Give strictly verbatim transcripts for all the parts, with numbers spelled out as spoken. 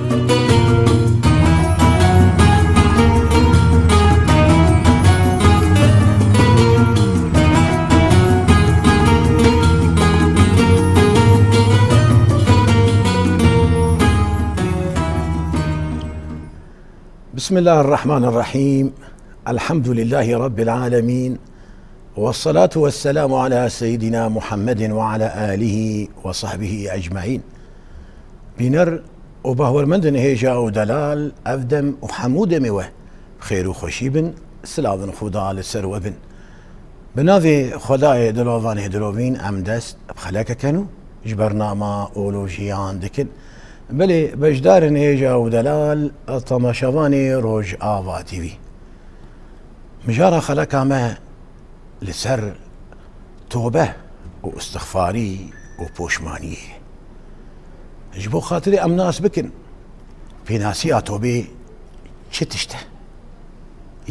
بسم الله الرحمن الرحيم. الحمد لله رب العالمين. والصلاة والسلام على سيدنا محمد وعلى آله وصحبه أجمعين. Bîner û bahwermendin hêja û delal, ev dem û hemû demê we bi xêr û xweşî bin, silavin Xuda li ser we bin. Bi navê Xwedayê dilovanê dilovîn em dest bi xelekeke nû ji bernama Olojiyan dikin. Belê beşdarin hêja û delal, temaşevanê Rojava T V. Mijara xeleka me li ser tobe û istixfarî û poşmaniyê. Ji bo xatirê em nas bikin, pênasiya tobê çi tişt e?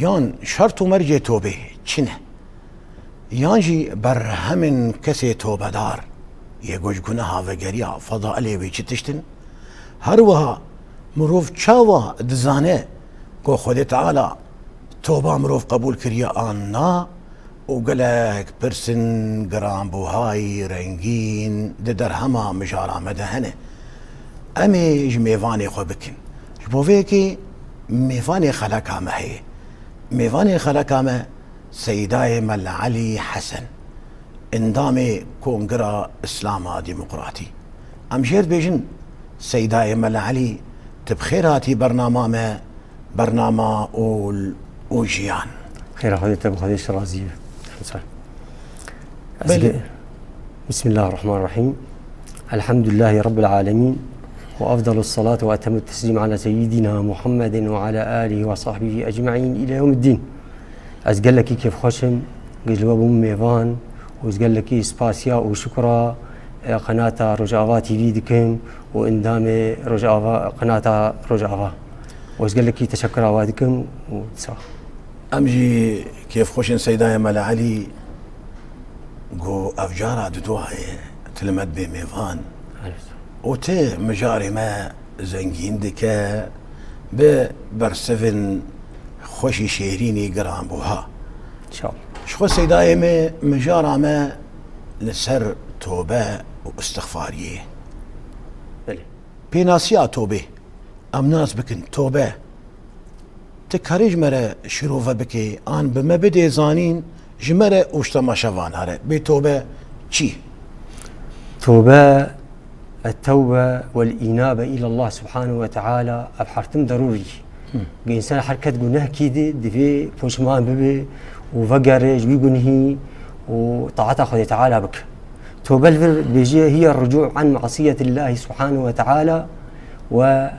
Yan şert û mercê tobê çi ne? Yan jî berhemên kesê tobedar yê ku ji guneha vegeriya, fedailê wê çi tişt in? Her wiha mirov çawa dizane ku Xwedê Teala toba mirov qebûl kiriye an na? Û gelek pirsên giranbûhayî rengîn di derhema mijara me de hene. Em ê ji mêvanê xwe bikin. Ji bo vê yekê mêvanê xeleka me heye. Mêvanê xeleka me Seydayê Mele Elî Hesen, endamê Kongira Îslama Demokratî. Em jê re dibêjin, Seydayê Mele Elî, tu bi xêr hatî bernama me, bernama Ol û Jiyan. Xêra Xwedê te bi Xwedê ji razî be. Ez Belê. ge-, Bismillahirrahmanirrahîm. Elhamdülillahi Rabbil alemin. Ve afdalus salatu ve etemut teslim ala seyyidina Muhammedin ve ala alihi ve sahbihi ecmaîn ila yevmiddin. Ez gelekî kêfxweş im, ku ji we bûm mêvan û ez gelekî spasiya û şukra, e, qenata Rojava T V dikim û endamê Rojava, qenata Rojava. Û ez gelekî teşekkura we dikim û sax. Em jî kêfxweş in Seydayê Mele Elî, ku ev cara didoyê tu li me dibê mêvan. Evet. Û tu mijarê me zengîn dike bi bersivên xweşî şêrînî giranbûha. Sağ ol. Ji xwe Seydayê me, mijara me li ser tobe û istixfariyê. Belê. Pênasiya tobê. Em nas bikin, tobe. Tu karî ji me re şirove bikê, an bi me bidê zanîn, ji me re û ji temaşevana re. Bê tobe çi? Tobe, et-tewbe wel-înabe îlallah subhanehu ve teala, ev hertim derûrî. Hı. Ge însan her ket gunehkî de, divê poşman bibe û vegere ji wî gunehî û taeta Xwedê Teala bike. Tobe li vir dibêje, hiye rucû an masiyetillahi subhanehu ve teala ve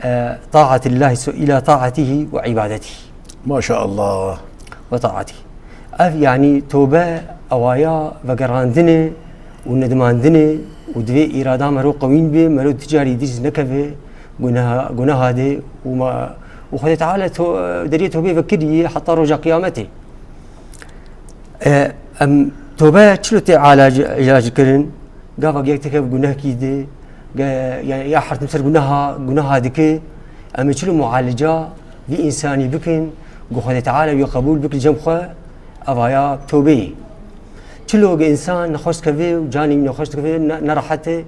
e, taatillahi su-, ila taatihi ve ibadetihi. Maşallah. Ve taatihi. Ev, yanî, tobe, ewaya vegerandine û nedimandine û divê îrada mero qewîn be, mero tu carî dîs nekeve guneha, guneha de û ma, û Xwedê Teala to-, deriyê tobê vekiriye heta roja qiyametê. E, em tobe çilo tê alac, ilac kirin? Gava yek teke bi gunehkî de, ge-, ya, ya hertim ser guneha, guneha dike, em ê çilo mualeca vî însanî bikin, ku Xwedê Teala wî qebûl bike li cem xwe, evaya tobeyê. Çilo ge însan nexweş dikeve û canî wî nexweş dikeve, ne, nerehet e,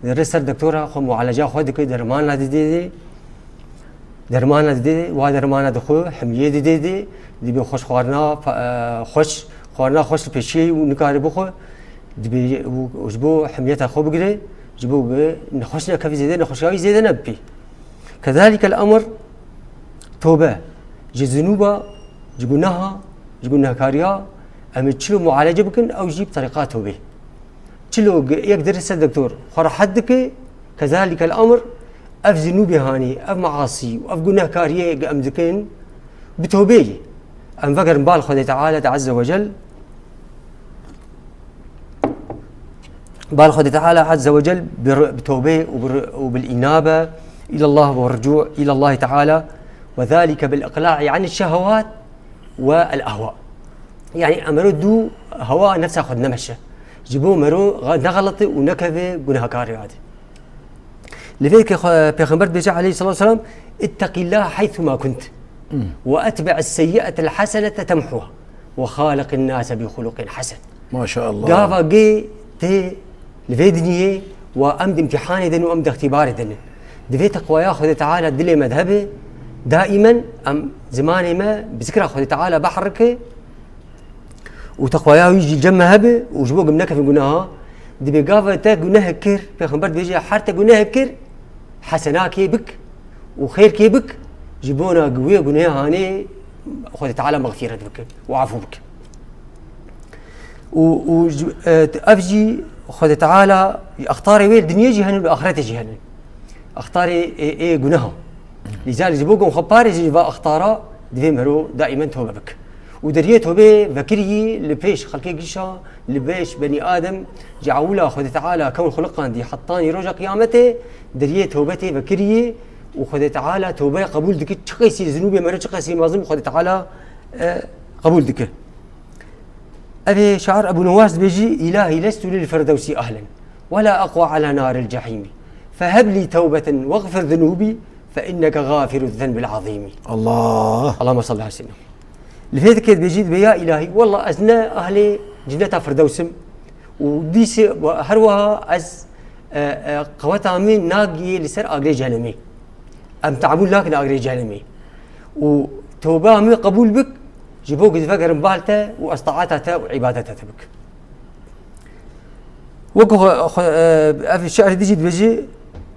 dere ser doktora xwe mualeca xwe dike, dermana didê de. Dermana didê, wa dermana dixwe, himiyê didê de, dibê xweş xwarina, pa-, e, xweş, xwarina xweş li pêşiyê û nikare bixwe, dibê û ji bo himiyeta xwe bigire, ji bo bi nexweş nekevî zêde, nexweşiya wî zêde nebipî. Kedalîkel emr tobe, ji zinûba, ji guneha, ji gunehkariya, em ê çilo mualece bikin, ew jî bi terîqa tobê. Çilo ge-, yek dere ser doktor xwe rehet dike, kezalîkel emr, ev zinûbê hanî, ev measî û ev gunehkariyê ge em dikin, bi tobeyê. Em vegerin bal Xwedê Teala de Azze ve Cel, bal Xwedê Teala Azze ve Cel bi r-, bi tobeyê û bi r-, û bil înabe îlallah ve rucû îlallahi Teala ve zalike bil iqla'i anî şehewat ve el ahwa. Yani, em mero dû hewa nefsa xwe dinemeşe. Ji bo mero xe-, nexelite û nekeve gunehkarê ade. Li vê ke xwe-, Pêxember dibêje aleyhissalatu vesselam, "İtteqillaha haythuma kunt. Ve etbi'is seyyi'atel hasenete temhuha. Ve haliqin nase bi huluqin hasen." Maşallah. Gava gê tê li vê dinyê, wa em di imtîhanê de ne û em di extîbarê de ne. Divê teqwaya Xwedê Teala dilê me de hebe, daimen em zimanê me bi zikra Xwedê Teala biherike û teqwaya wî jî cem me hebe û ji bo ku em nekevin guneha. Dibê gava te gunehek kir, Pêxember dibêje, her te gunehek kir, hesenakê bik û xêrkê bik, ji bona ku wê gunehanê Xwedê Teala mexfîret bike û afû bike. Û, û ji, e, ev jî Xwedê Teala, extarê wê li dinyê jî hene û li axretê jî hene. Extarê ê, ê guneha. Lîzalî ji bo ku em xwe parêzin ji va extara, divê mero daimen tobe bike. Û deriyê tobê vekiriyî li pêş xelkê gişa, li pêş benî Adem, ji ewila Xwedê Teala kewn xuliqandî hetanî roja qiyametê, deriyê tobetê vekiriyî û Xwedê Teala tobeya qebûl dike, çiqasî zinûbê mero, çiqasî mezin, Xwedê Teala, e, qebûl dike. Ev ê şair Ebu Nuwas dibêjî, "İlahi lestu lil firdevsi ahlen, ve la aqwa ala naril cehîmî. Feheb lî tewbeten vexfir zunûbî, fe inneke gafiruz zenbil azîmî." Allah. Allahümme salli ala seyyidina. Li vê dikê dibêjî, dibê, "Ya îlahî, wallah ez ne ahlê cenneta Firdewsim û dîsê her wiha ez, e, e, qeweta min nagihê li ser agirê cehennemê. Em teamûl nakin agirê cehennemê. Û toba min qebûl bik, ji bo ku ez vegerim bal te û ez taata te û îbadeta te bik." Wek xwe, xwe, e, ev şi'rê dî jî dibêje,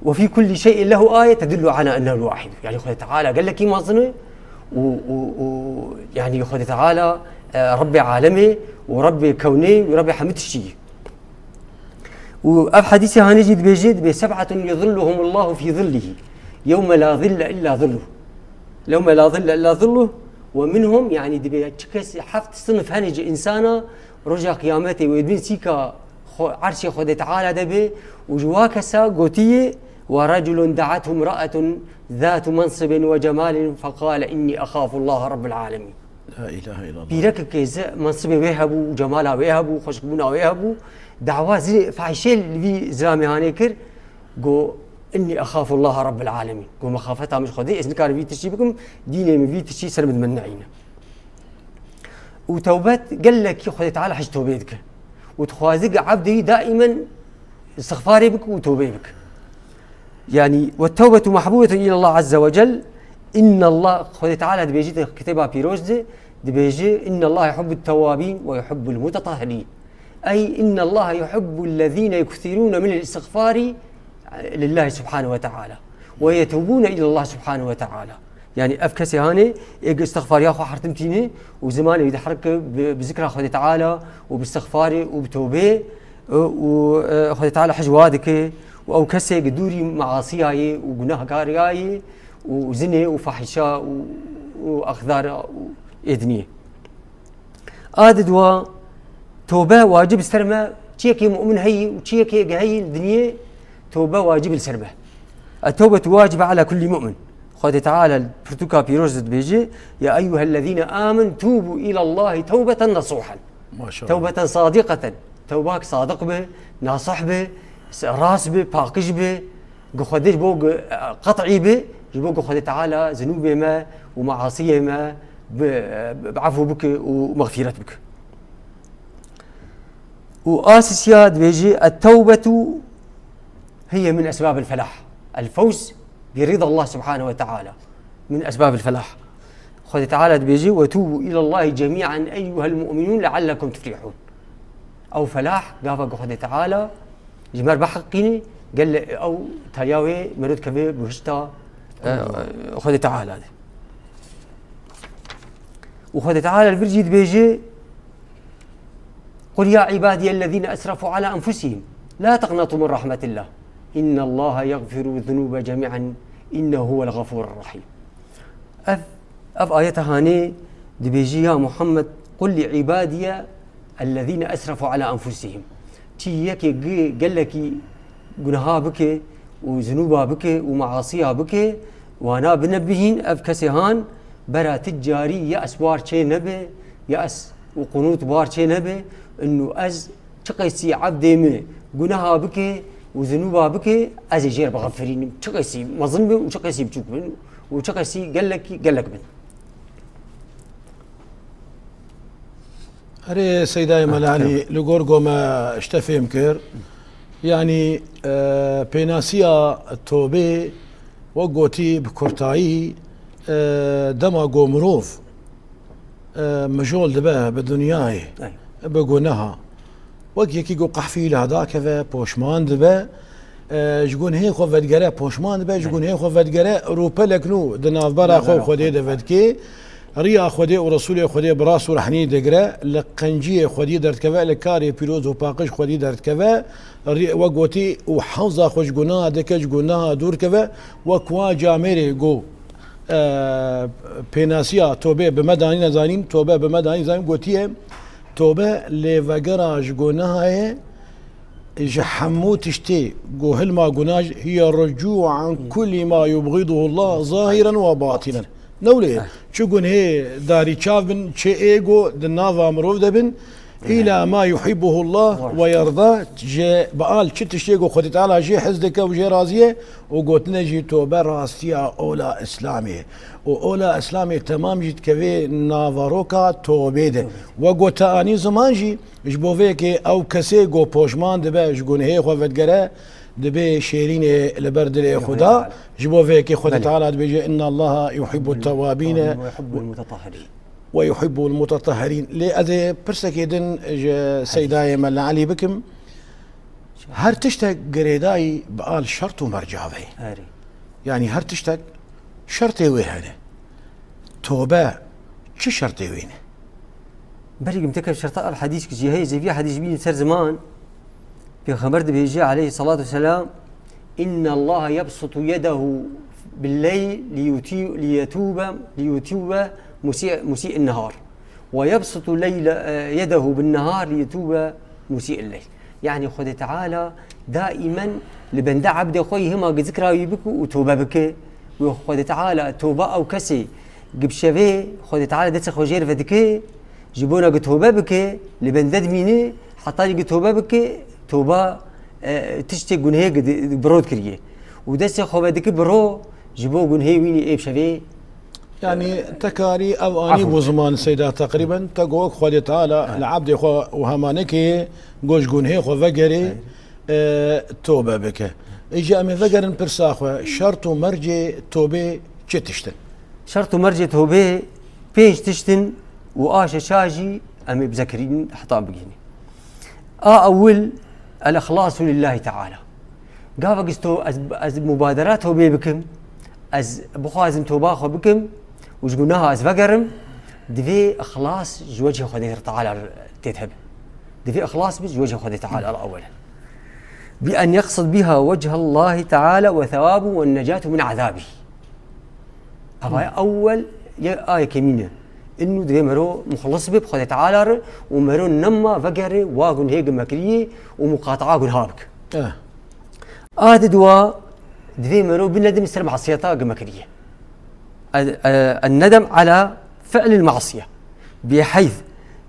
"Ve fî kullî şey'in lehu aye tedullu ala ennehu wahid." Yanî Xwedê Teala gelekî mezin e û, û, û, yanî Xwedê Teala, e, Rebbê alemê û Rebbê kewnê û Rebbê hemî tiştî ye. Û ev hedîsê hanê jî dibêje, dibê, "Seb'atun yuzilluhumullahu fî zillihi. Yewme la zille illa zilluh. Yewme la zille illa zilluh. Ve minhum", yanî dibê çi kes, heft sinif hene ji însana, roja qiyametê wê bin sîka xwe, erşê Xwedê Teala de be û ji wa kesa gotiye, "Ve reculun da'athu imra'atun zatu mansibin ve cemalin feqale inni exafullaha rabbel alemin." La ilahe illallah. Pîrekekê ze-, mensibê wê hebû, cemala wê hebû, xweşikbûna wê hebû, dawa zî fahîşê li vî zilamê hanê kir, got, "Inni exafullaha rabbel alemin." Got, "Mexafeta min ji Xwedê, ez nikarim vî tiştî bikim, dînê min vî tiştî ser min dimenîne." Û tewbet gelekî Xwedê Teala hej tobê dike. Û dixwaze ku ebdê wî daimen îstixfarê bike û tobê bike. Yanî, "Ve tewbetu mahbubetun ilallah azze ve cel." Innallah, Xwedê Teala dibêje di kitêba pîroz de, dibêje, "Innallaha yuhibbut tewwabin ve yuhibbul mutetahhirin." Ey, "Innallaha yuhibbul lezine yuksirune minel îstixfari lillahi subhanehu ve teala. Ve yetubune ilallah subhanehu ve teala." Yanî ev kesê hanê ê ku îstixfariya xwe hertim tîne û zimanê wî diherike bi, bi zikra Xwedê Teala û bi îstixfarê û bi tobê, e, û, e, Xwedê Teala hej wa dike û ew kesê ku dûrî measiya ye û gunahkariya ye û zinê û fahîşa û, û exdara û ê dinê. A di dua, tobe wacib li ser me, çiyekê mu'min heyî û çiyekê ge heyî li dinyê, tobe wacib li ser me. Et-tewbetu wacibe ala kulli mu'min. Xwedê Teala li pirtûka pîroz de dibêje, "Ya eyyuhellezîne âmen tûbû îlallâhi tewbeten nesûhen." Maşallah. Tewbeten sadîqeten. Tewbak sadiq be, nasih be, s-, rast be, paqij be, ku Xwedê ji bo ku, e, qet'î be, ji bo ku Xwedê Teala zinûbê me û measiyê me bi, bi, bi efû bike û mexfîret bike. Û a sisiya dibêje, "Et-tewbetu hiye min esbabil felah. El-fewz bi ridallah subhanehu ve teala. Min esbabil felah." Xwedê Teala dibêje, "Ve tûbû îlallâhi cemî'en eyyuhel mu'minûn leallekum tuflihûn." Ew felah, gava ku Xwedê Teala ji me re biheqîne, gel ew taya wê mero dikeve bihişta, e, Xwedê Teala de. Û Xwedê Teala li vir jî dibêje, "Qul ya ibadiyellezîne esrefu ala enfusihim, la teqnetu min rahmetillah. İnnallâhe yagfiru zunûbe cemî'en, innehu huvel gafûrur rahîm." Ev, ev ayeta hanê dibêje, "Ya Muhammed, qul li ibadiye ellezîne esrefu ala enfusihim." Çi yekê gi-, gelekî gunaha bike û zinûba bike û measiya bike, wana binebihîn, ev kesê han bera ti carî ya ez war çê nebe, ya ez û qunût war çê nebe, inu ez çiqasî ebdê min gunaha bike û zunûba bike, ez ê jê re bixefirînim. Çi qesî mezin bin û çi qesî biçûk bin û çi qesî gelekî gelek bin. Erê Seydayê Mela Elî, li gor ku me ji te fêm kir, yanî, e, pênasiya tobê, wek gotî bi kurtayî, e, dema ku mirov, e, mijol dibe bi dinyayê, Ey. bi guneha, wek yekî ku qehfî lada keve, poşman dibe, e, ji gunhê xwe vedigere, poşman dibe, ji Ey. gunhê xwe vedigere, rûpelek nû di navbera xwe û Navbera Xwedê xwe. de vedikê, riya Xwedê û Resûlê Xwedê bi rast û rehnî digire, li qenciyê Xwedî derdikeve, li karê pîroz û paqij Xwedî derdikeve, rî-, wek gotî, û hewza xwe ji gunaha dike, ji gunaha dûr keve, wek wa camêrê ku, e, pênasiya tobê bi me danîne zanîn, tobe bi me danîne zanîn, gotiye, tobe lêvegera ji gunaha ye, ji hemû tiştê ku hilma guna jî, hiye rucû an kulî ma yubgîduhu Allah zahiren ve batînen. Ne wile ye? Eh. Çi gunhê darî çav bin, çi ê ku di nava mirov de bin, Ila ma yuhibbuhu Allah ve yerda, ji bi al çi tiştê ku Xwedê Teala jê hez dike û jê razî ye, û gotine jî tobe rastiya ola Îslamê ye. Û ola Îslamê temam jî dikeve naveroka tobê de. Tobê. We gote anî ziman jî, ji bo vê yekê ew kesê ku poşman dibe, ji gunhê xwe vedigere, dibe şêrînê li ber dilê Xwedê Xuda. Teala. Ji bo vê yekê Xwedê Belê. Teala dibêje, "Inna Allaha yuhibbu tewabîne." Ve yuhibbul mutatahhirin. "Ve yuhibbul mutatahhirin." Lê ez ê pirsekê din ji Seydayê Mela Elî bikim. Her tiştek girêdayî bi al şert û merca ve ye. Erê. Yanî her tiştek şertê wê hene. Tobe çi şertê wê ne? Berî ku min te kev şerta al hedîs ki jî heye, zêviya hedîs bînin ser ziman. Pêxember dibêje aleyhissalatu vesselam, "Inna Allaha yabsutu yedehu billeyl liyuti-, liyetube, liyetube musi-, musi'in nehar. Ve yabsutu leyle, e, yedehu bin nehar liyetube musi'il leyl." Yani Xwedê Teala daimen li bende ebdê xwe yî hema gi zikra wî bike û tobe bike. Û Xwedê Teala tobe ew kesê gi bi şevê Xwedê Teala destê xwe jê re vedike, ji bona gi tobe bike, li bende dimîne, heta jî gi tobe bike, toba, e, tiştê gunhê gi di-, bi ro dikiriye. Û destê xwe vedike bi ro, ji bo gunhê wînî ê bi şevê. Yani, te karî ev anî Afû. bû ziman Seyda teqrîben, te got Xwedê Teala He. li ebdê xwe û hemanekê got ji gunhê xwe vegerê, He. e, tobe bike. Îca em ê vegerin pirsa xwe, şert û mercê tobê çi tişt in? Şert û mercê tobê pênc tişt in û a şeşa jî em ê bi zekirîn heta bigihînin. A ewil, el-îxlasu lillahi teala. Gavek ji to-, ez, ez mubadera tobê bikim, ez bixwazim toba xwe bikim û ji gunaha ez vegerim, divê îxlas ji wecihê Xwedê Teala tê de hebe. Divê îxlas bi ji wecihê Xwedê Teala ewelen. Bi en yeqsid biha wecihallahi teala ve sewabu ve necatu min azabî. Eva ya ewel ye, a yekemîn e. Înû divê mero muxlis be bi Xwedê Teala re û mero nema vegere wa gunhê gi me kirî û muqataa gunha bike. Eh. A di dua divê mero binedime ser masiyeta gi me kirî. El-, e-, el-nedem ala fi'lil masiye. Biheyth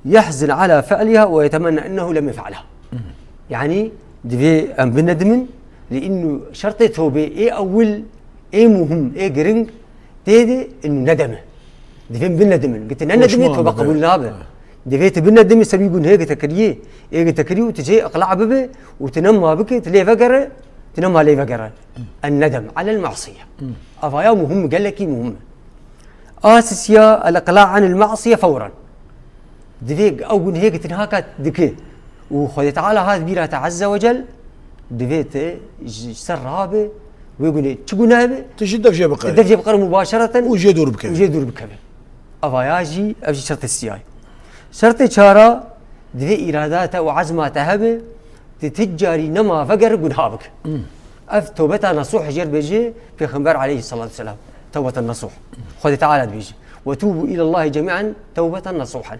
yehzin ala fi'liha ve yetemenna ennehu lem yef'alha. Hmm. Yani divê em binedimin, li înû şertê tobê ê ewil, ê muhim, ê giring, tê de înû nedeme. Divê em binedimin. Gi tu nenedimî, Poşman tobe bibe. qebûl nabe. Ha. Divê tu binedimî ser wî gunhê gi te kirî, ê gi te kirî û tu jê iqla bibe û tu nema bike, tu lê vegere, tu nema lê vegere. En nedem alel masiye. Hmm. Eva ya muhim, gelekî muhim e. A sisiya, el-iqla anil masiye fewran. Divê ew gunhê ki tu niha kat dike û Xwedê Teala hat bîra te Azze ve Cel, divê te ji ser rabe, wê gunê çi guneh be, Tu ji dev jê biqere. tu dev jê biqere mubaşereten Û jê dûr bikeve. û jê dûr bikeve. Eva ya jî, ev jî şertê siyayê. Şertê çara, divê îrada te û ezma te hebe, tu ti carî nema vegere gunha bike. Hmm. Ev tewbeta nesuh jê re dibêje Pêxember aleyhissalatu vesselam. Tewbeten nesuh. Xwedê Teala dibêje, "Ve tûbû îlallahî cemî'en tewbeten nesuhen."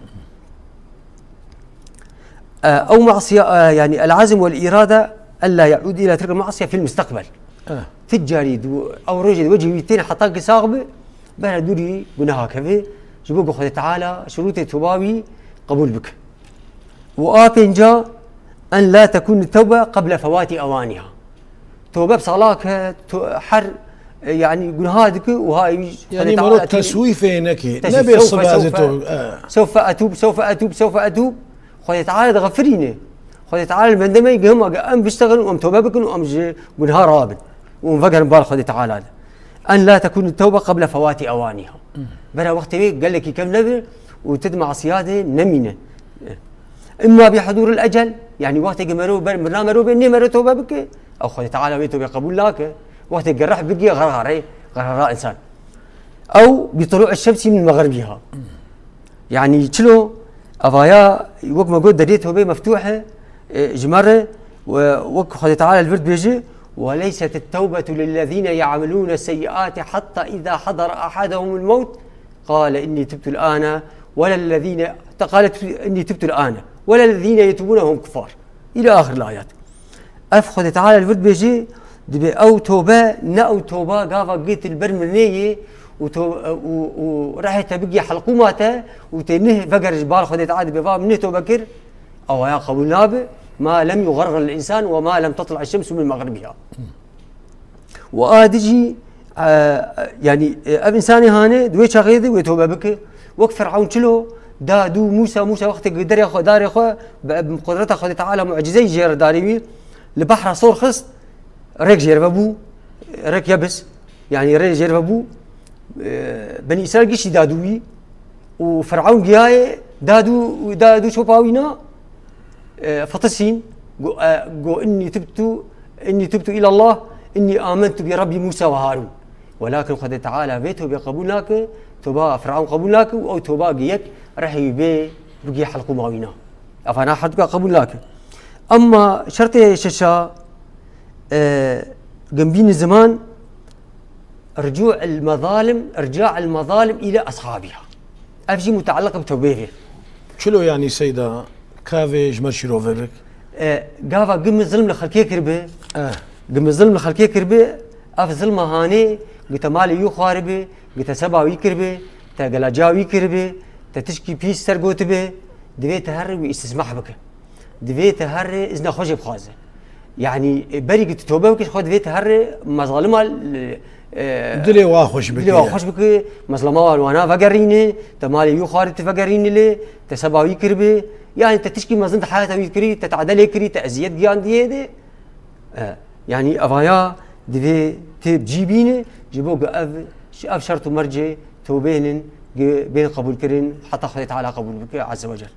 E, ew masiya, e, yani el-azm vel-îrade ella ye'ûd îla tilkel masiye fil musteqbel. Eh. Ti carî di, ew rojê di wecî wî tên heta ki sax bi, bera dûrî guneha keve, ji bo ku Xwedê Teala şurûtê toba wî qebûl bike. Û a pênca, en la tekûn tewbe qeble fewatî ewanîha. Tobe bi salak e, to-, her, e, yani, gunha dike û ha wî Xwedê Yani Teala mero tê- teswîfê neke. Teswîf, Nebe sewfe, sibe ez ê sewfe. to. e. Sewfe etûb, sewfe etûb, sewfe etûb. Xwedê Teala dixefirîne. Xwedê Teala li bende me gihima ge em biştexin û em tobe bikin û em ji gunha rabin. Û em vegerin bal Xwedê Teala de. En la tekûn tewbe qeble fewatî ewanîha. Bera wextê wê gelekî kev nebe û tu di masiyadê nemîne. Imma bi hudûril ecel, yani wextê ki mero ber, mirna mero bê, nê mero tobe bike, ew Xwedê Teala wê tobe qebûl nake. Wextê ki reh bigiye, xerxerê, xerxera insan. Ew bi tulû şemsî min mexribiha. Yani çilo, evaya wek me got derê tobe meftûh e, e, ji me re, we-, wek Xwedê Teala li vir dibêje, "Ve leyset et-tewbetu lillezîne ya'melûne seyyi'ati hatta izâ hadara ahadahumul mewt, qale innî tibtul ane, ve lellezîne, te qale tib-, innî tibtul ane, ve lellezîne yetûbûne hum kuffar." Îlâ axiril ayet. Ev Xwedê Teala li vir dibêje, dibê ew tobe, ne ew toba gava gê tu li ber mirinê yê û to-, û, û rehê te bigî helqûma te û tê neh veger ji bal Xwedê Teala dibê va min neh tobe kir, ewaya qebûl nabe, ma lem yugargir el-însan ve ma lem tetla' eş-şemsu min mexribiha. Û a di jî, e, yani, e, ev însanê hane, di wê çaxê de wê tobe bike. Wek Firewn çilo, da dû Mûsa, Mûsa wextê ku derê xwe, darê xwe, bi, bi qudreta Xwedê Teala mucizeyê jê re darê wî, li behra sor xist, rêk jê re vebû, rêk yebis, yani rê jê re vebû, e, Benî Îsraîl giştî da dû wî, û Firewn giyayê, da dû, da dû çopa wî na, e, fetisîn, go, e, go, "Innî tibtu, innî tibtu îlallah, innî amentu bi Rebbî Mûsa ve Harûn." Welakin Xwedê Teala vê tobê qebûl nake, toba Firewn qebûl nake û ew toba gi yek rehê wî bê bigê helqûma wî na. Evana herduka qebûl nake. Emma şertê şeşa, e, gimbîn ziman, Ricû el mezalim, irca el mezalim île ashabiha. Ev jî mutealliq bi tewbê ve. Çilo yanî seyda, kavê ji me şîrove bik? E, gava gimi zilm li xelkê kiribe, Eh. gimi zilm li xelkê kiribe, ev zilma hanê, gi te malê wî xwaribe, gi te seba wî kiribe, te gelaca wî kiribe, te tişkî pîs ser gotibe, divê te her wî îstismah bike. Divê te her rê izna xwe jê bixwaze. Yani, e, berî ki tu tobe bikî, xwe divê te her rê mezalima, e, Dilê wa xweş bike. dilê wa xweş bike, mezlema wan wana vegerîne, te malê wî xwarî tu vegerîne lê, te seba wî kiribe, yani te tişkî mezin di heyata wî kirî, te tade lê kirî, te eziyet giyandiye de. E, yani evaya divê tê bi cî bîne, ji bo ku ev, ev şert û mercê tobênin, gi-, bên qebûlkirin, heta Xwedê Teala qebûl bike, Azze ve Cel.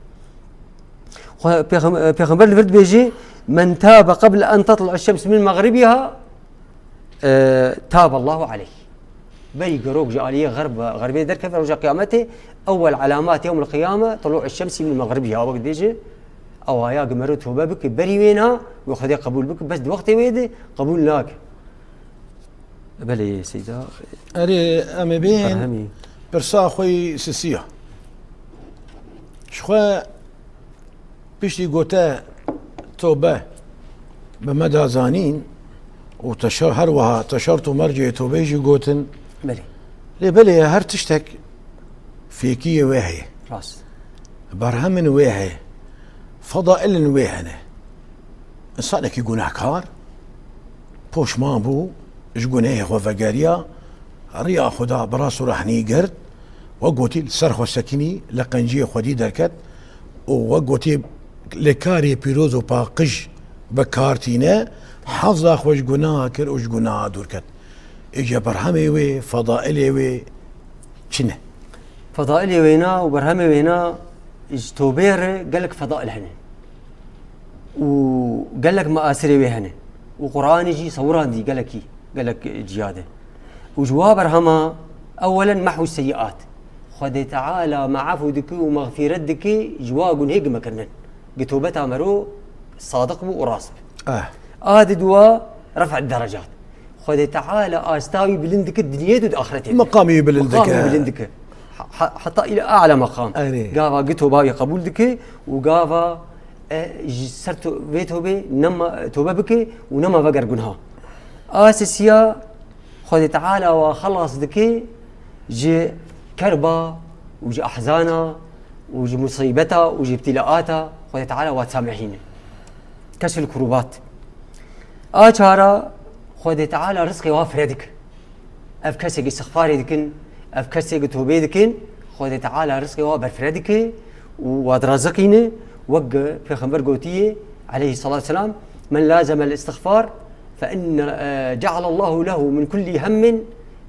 Xwe-, Pêxem-, Pêxember li vir dibêje, "Men tabe qebl en tetla eş-şems min mexribiha, e, tabe Allahu aleyh." Berî gerok ji aliyê xerb, xerbê derkeve roja qiyametê, ewwel alamat yewmil qiyame, tulu eş-şemsi min mexribiha. Wek dibêje, ewaya gi mero tobe bike, berî wêna, wê Xwedê qebûl bike, bes di wextê wê de qebûl nake. Belê, Seyda. Erê, em ê bên Berhemî. pirsa xwe yî sisiya. Ji xwe piştî gote tobe bi me da zanîn û te şer, her wiha te şert û mercê tobeyê jî gotin. Belê. Lê belê her tiştek fêkiyê wê heye. Rast. Berhemên wê heye. Fedailên wê hene. Însanekî gunehkar, poşman bû, ji gunehê xwe vegeriya, riya xwe da bi rast û rehnî girt, we gotî li ser xwe sekinî, li qenciyê xwedî derket û we gotî lê karê pîroz û paqij bi kar tîne, heza xwe ji gunaha kir û ji gunaha dûr ket. Îca berhemê wê, fedailê wê çi ne? Fedailê wêna û berhemê wêna ji tobê re gelek fedail hene. Û gelek measirê wê hene. Û Qur'anê jî sewirandî gelekî, gelek ciya de. Û ji wa berhema ewelen mehwû seyyiat. Xwedê Teala meafû dike û mexfîret dike ji wa gunhê gi me kirinin. Gi tobeta mero sadiq bû û rast bi. Eh. A di dua ref'et derecat. Xwedê Teala asta wî bilind dike dinyê de û di axretê de. Meqamê wî bilind Meqamê dike. wî bilind dike. Ha-, ha-, heta île a'la meqam. Erê. Gava gi toba wî qebûl dike û gava, e, ji ser to-, vê tobê nema, tobe bike û nema veger gunha. A sisiya Xwedê Teala wa xelas dike ji kerba û ji ehzana û ji musîbeta û ji îbtîlaata. Xwedê Teala wa disamehîne. Keşfil kurubat. A çara Xwedê Teala rizqê wa fire dike. Ev kesê ki istixfarê dikin, ev kesê ki tobê dikin, Xwedê Teala rizqê wa berfire dike û wa diraziqîne, wek Pêxember gotiye, aleyhissalatu vesselam, "Men lazemel istixfar, fe inne, e, cealallahu lehu min kulli hemmin,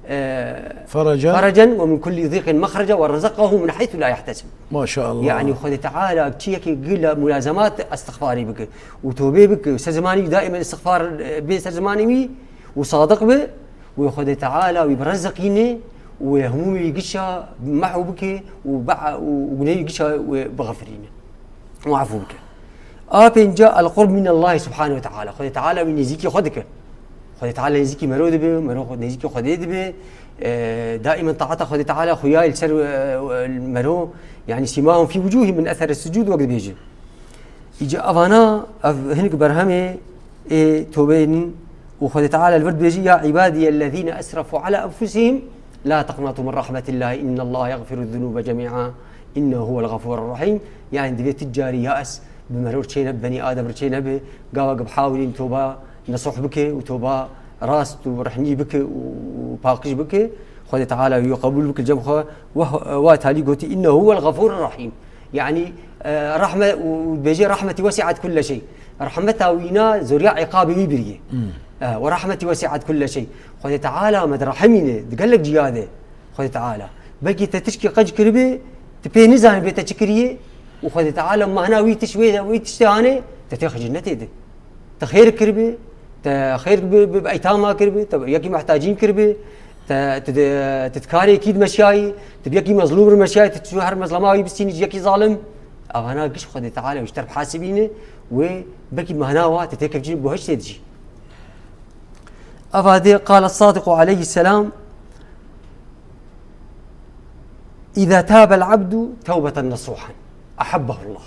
e, Ferecen. ferecen ve min kulli zîqin mexrece ve rezekahu min heythu la yehtesib." Maşallah. Yani Xwedê Teala çi yekê gila mulazemat istixfarê bike û tobê bike, ser zimanî wî daîmen istixfar, e, bê ser zimanî wî û sadiq be, wê Xwedê Teala wî bireziqîne û wê hemû wî gişa mehu bike û be-, û gunehê wî gişa wê bixefirîne û efû bike. A pênca, el qurb min Allahi subhanehu ve teala. Xwedê Teala wî nêzîkî xwe dike. Xwedê Teala nêzîkî mero dibe, mero xwe nêzîkî Xwedê dibe. E, daîmen taeta Xwedê Teala xuya li ser, e, e, mero, yani simahum fî wucuhî min eser sucud wek dibêje. Îca evana, ev hinek berhemê ê tobeyên û Xwedê Teala li vir dibêje, "Ya ibadiyellezîne esrefu ala enfusihim, la teqnetu min rahmetillahi, innallaha yagfiru zunuba cemî'a, innehu huwel gafurur rahîm." Yani divê tu carî ya ez bi mero re çê nebe, benî Adem re çê nebe, gava ki bihawilîn toba nesuh bike û toba rast û rehnî bike û paqij bike, Xwedê Teala wî qebûl bike li cem xwe, weh-, wa talî gotî, "Innehu huwel gafurur rahîm." Yani, e, rahme-, û, û dibêje, "Rahmetî wesi'et kulle şey." Rahmeta wîna zoriya îqabê wî biriye. Hmm. E, "Ve rahmetî wesi'et kulle şey." Xwedê Teala me direhimîne, di gelek ciya de. Xwedê Teala. Belkî te tişkî qenc kiribe, tu pê nizanî bê te çi kiriye, û Xwedê Teala mahna wî tiş-, wê, wî tiştê hane, te têxe cennetê de. Te xêr kiribe, te xêr bi, bi, bi eytama kiribe, te yekî muhtacîn kiribe, te, tu di, tu di karê kî dimeşiyayî, tu bi yekî mezlûm re meşiyayî, tu çû her mezlema wî bistînî ji yekî zalim. Evana giş Xwedê Teala wî ji te re bihesibîne, wê belkî mahna wa te têkevcî guheştê de jî. Eva dê, qale Sadiqu aleyhisselam, "İza tabel abdu tevbeten nasuhan, ahabbahullah."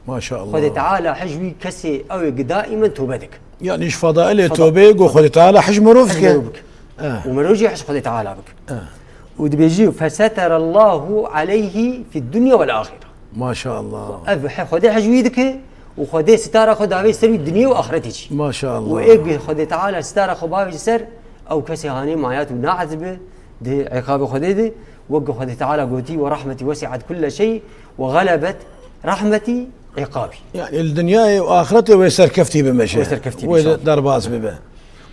Maşallah. Xwedê Teala hij wî kesê ew ê gi daîmen tobe dik. Yani ji fadailê Fada- tobeyê got Xwedê Teala hij mirov Hij dike. Mirov bik. Eh. Û mirov jî hij Xwedê Teala bik. Eh. Û dibêjî, "Feseterallahu aleyhi fid dunya vel ahire." Maşallah. Ev he-, Xwedê hij wî dike û Xwedê sitara xwe davê ser wî dinyê û axiretê jî. Maşallah. Û ê bi Xwedê Teala sitara xwe bavê ji ser, ew kesê hanê mayat û naez bi di îqabê Xwedê de, wek Xwedê Teala gotî, "Ve rahmetî wesi'et kulle şey ve galebet rahmetî îqabî." Yani li dinyayê û axiretê wê serkeftî bimeşe. Wê serkeftî Wê bimeşe. Derbas bibe.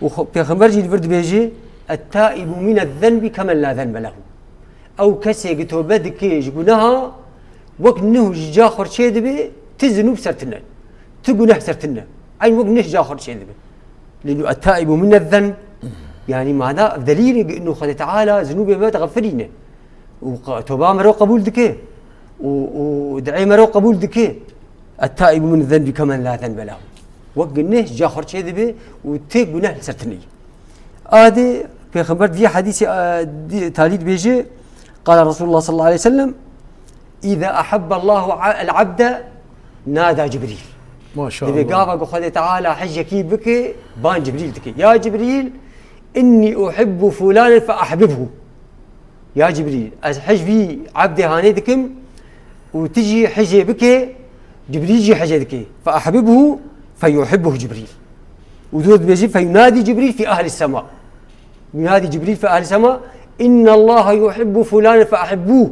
Û xwe-, Pêxember jî li vir dibêje, "Et-taibu minez-zenbi kemen la zenbe lehu." Ew kesê ki tobe dike ji guneha, wek nuh ji ca xwe çê dibe, ti zinûb ser tine. Ti guneh ser tine. Eyn wek nuh ji ca xwe çê dibe. Lênû et-taibu minez-zenb. Yani mana ev delîlê ki inu Xwedê Teala zinûbê me dixefirîne. Û qa-, toba mero qebûl dike. Û, û diê mero qebûl dike. "Et-taibu min zenbi kemen la zenbe lehu." Wek guneh ji ca xwe çê dibe û tê guneh li ser tine. Adê Pêxember di vî hedîsê, e, di-, talî dibêje, qala Resulullah sallallahu aleyhi ve sellem, "İza ahabballahu a-, el-abde nada Cibril." Maşallah. Dibê gava ku Xwedê Teala hejekî bike, ban Cibrîl dike. "Ya Cibrîl, inni uhibbu fulanen fe ahbibhu." Ya Cibrîl, ez hij vî ebdê hanê dikim û tu jî hejê bike, Cibrîl jî hejê dike. Fe ahbibhu fe yuhibbuhu Cibrîl. Û dûr dibêjî, fe yunadî Cibrîl fî ehli sema. Yunadî Cibrîl fî ehli sema, "Innallaha yuhibbu fulanen fe ahibbuh."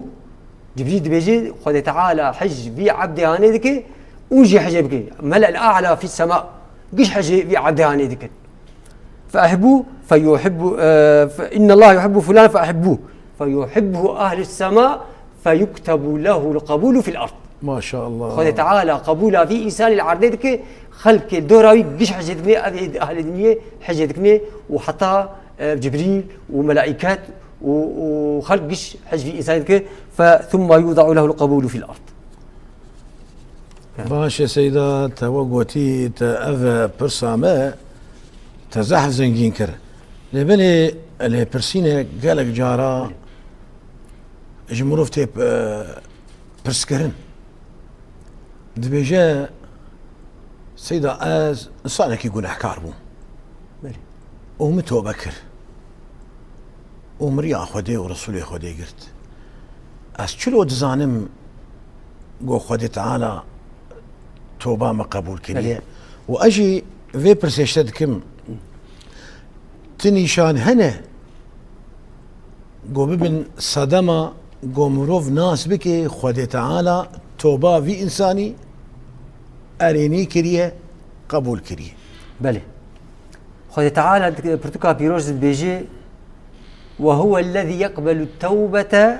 Cibrîl dibêjî, Xwedê Teala hij vî ebdê hanê dike û jî hejê bike. Mele'l a'la fî sema. Giş hejê vî ebdê hanê dikin. Fe ahibbu, fe yuhibbu, e, fe, innallaha yuhibbu fulan fe ahibbu. Fe yuhibbu ahlus sema, fe yuktebu lehul qebulu fil ard. Maşallah. Xwedê Teala qebûla vî însanî li erdê dike, xelkê dora wî giş hecê dikine, ev ê ahlê dinyê hecê dikine û heta, e, Cibrîl û melaiket û, û xelk giş hec vî însanî dike. Fe thumma yuda'u lehul qebulu fil ard. Baş e Seyda, te we gotî, te ev pirsa me te zehf zengîn kir. Lê belê lêpirsîne gelek cara ji mirov tê, e, pirskirin. Dibêje, Seyda, ez insanekî gunehkar bûm. Belê. Û min tobe kir. Û min riya Xwedê û Resûlê Xwedê girt. Ez çilo dizanim ku Xwedê Teala toba me qebûl kiriye? Belê. Û ez jî vê pirsê ji te dikim. Nîşan hene ku bibin sedema ku mirov nas bike Xwedê Teala toba vî însanî erênî kiriye, qebûl kiriye. Belê. Xwedê Teala di pirtûka pîroz de dibêje, "Ve huwellezî yeqbelu tewbete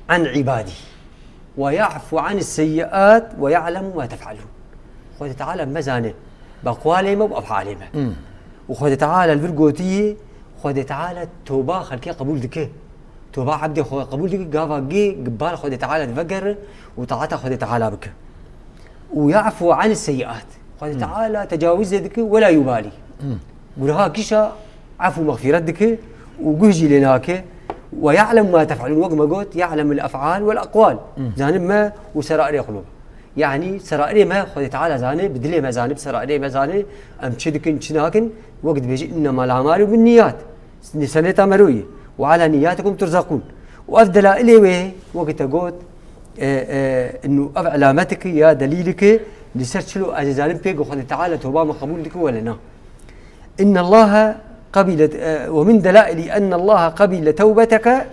an îbadî ve ya'fu anis seyyiat ve ya'lemu ma tef'alûn." Xwedê Teala mezane bi eqwalê me û ef'alê me. Hmm. Û Xwedê Teala li vir gotiye, Xwedê Teala toba xelkê qebûl dike. Toba ebdê xwe qebûl dike, gava gê bal Xwedê Teala divegere û taeta Xwedê Teala bike. Û ya'fu anis seyyiat. Xwedê Hmm. Teala tecawizê dike, wela yubalî. Hmm. Gunaha kişa efû mexfîret dike û guh jî lê nake. Ve ya'lem ma tef'alûn, wek me got, ya'lemul ef'al vel eqwal. Hmm. Zanim me û serairê qulûb. Yanî serairê me Xwedê Teala zane, bi dilê me zane, bi serairê me zane, em çi dikin, çi nakin, wek dibêje, "Innemal a'malu bin niyat." Nîşaneta mero ye. "Ve ala niyatikum turzakûn." Û ev delailê wê, wek te got, e, e, inu ev elametike ya delîlike, li ser çilo ez ê zanim pê ku Xwedê Teala toba me qebûl dike wele na. "Innallaha qabile, e, ve min delaili ennallaha qabile tewbeteke